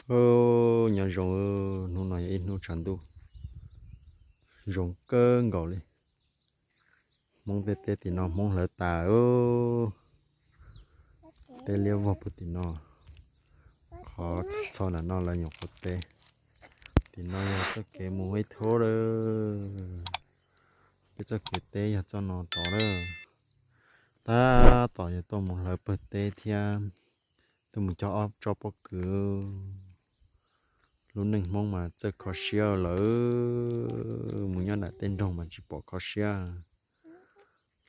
Ub, nyob zoo, hnub no yog ib hnub tshav ntuj zoo kawg nkaus li. Hmoob tej teb tim no Hmoob hlawv tas, teb liab vog puag tim no. Qhov txho nram no lawv nyuam qhuav teb. Tim no yog txoj kev mus ib thab lawm. Peb txoj kev teb yog txoj no tod lawm. Tab tom yog tuaj mus hlawv pawg teb thiab tuaj mus cog ob tsob pob kws. Lub neej Hmoob mas txawj kho siab lawm, mus nyob nram tej nroog mas tsis pom kho siab.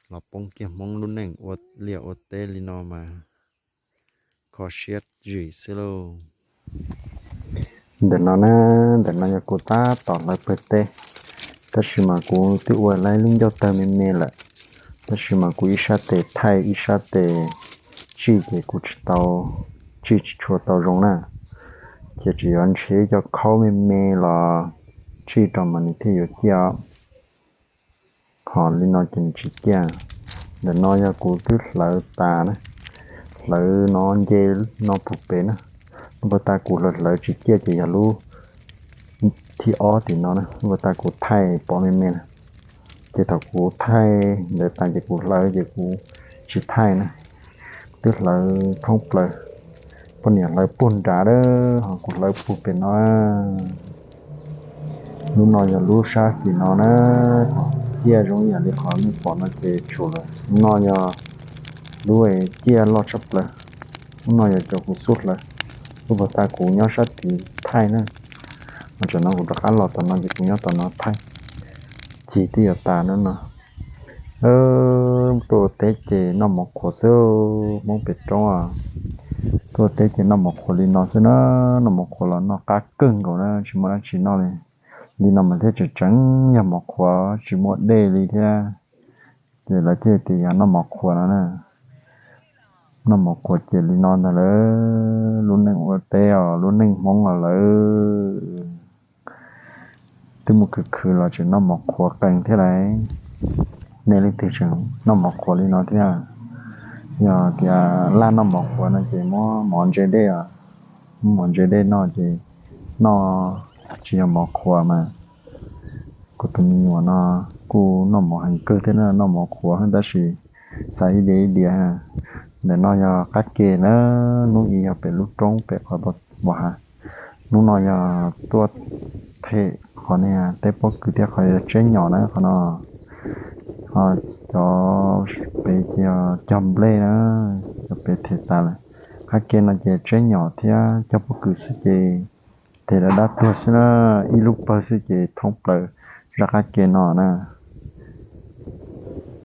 Los poob kiag Hmoob lub neej ua liaj ua teb li no mas kho siab zim xwb lauj. Ntawm no na, ntawm no yog kuv tab tom hlawv pawg teb, tab sis mas kuv twb ua lawm lub ncauj tawg me me lawm, tab sis mas kuv ib sab tes thaij ib sab tes tsij ces kuv tsis tau, tsij tsis tshua tau zoo na. Ces tseem yuav nrhiav cov khaub me me los tsij rau mas nws thiaj yuav ciaj. Ho li no ces nws tsis ciaj. Ntawm no yog kuv twb hlawv tas na, hlawv no nce no puag pem na. Lub pawg teb kuv hlawv hlawv tsis ciaj ces yog lub thib ob tim no na, lub pawg teb kuv thaij pom me me na. Ces thaum kuv thaij ntawd tas ces kuv hlawv ces kuv tsis thaij na. Kuv twb hlawv thoob plaws, poj niam hlawv puag nrad lawm ho kuv hlawv puag pem no. Lub no yog lub sab tim no na, ciaj zoo ib yam li qhov nej pom no ces tsum lawm. Lub no yog lub ciaj loj tshaj plaws. Lub no yog cov kuv xub hlawv, lub pawg teb kuv nyob sab tid thaij na. Mas tsam no kuv rov qab los tom no ces kuv nyob tom no thaij, cig twb yuav tas na no. Tuaj ua teb ces noj mov qhuav xwb, Hmoob pem roob. Tuaj ua teb ces noj mov qhuav li no xwb na, noj mov qhuav los noj qab kawg nkaus na, tsis muaj dab tsi noj li. Li no mas thiaj tseem tseem yog mov qhuav, tsis muaj dej li thiab. Ces lawv thiaj tias yog noj mov qhuav no na. Noj mov qhuav ces li no ntag lawm, lub neej ua teb os, lub neej Hmoob os lawm. Twb mus khwv khwv los tseem noj mov qhuav qees thiab lauj. Nej leej twg tseem noj mov qhuav li no thiab? Yog tias laj noj mov qhuav no ces muab mov ntse dej os, muab mov ntse dej noj ces noj tsis yog mov qhuav mas. Kuv tus me nyuam no kuj noj mov heev kawg thiab na, noj mov qhuav tab sis xav ib diav ib diav. Ntawm no yog qab ke na, hnub i yog pem lub roob pem qhov uas hav. Hnub no yog tuaj them qhov niag teb pob kws thiab qhov yog tseb nyom na qhov no. Ho cov pem ces yog cog nplej na, cov pem them tas lawm. Qab ke no ces tseb nyom thiab cog pob kws xwb ces them dab dab tuag xwb na, ib lub pawg xwb ces thoob plaws zaj qab ke no na.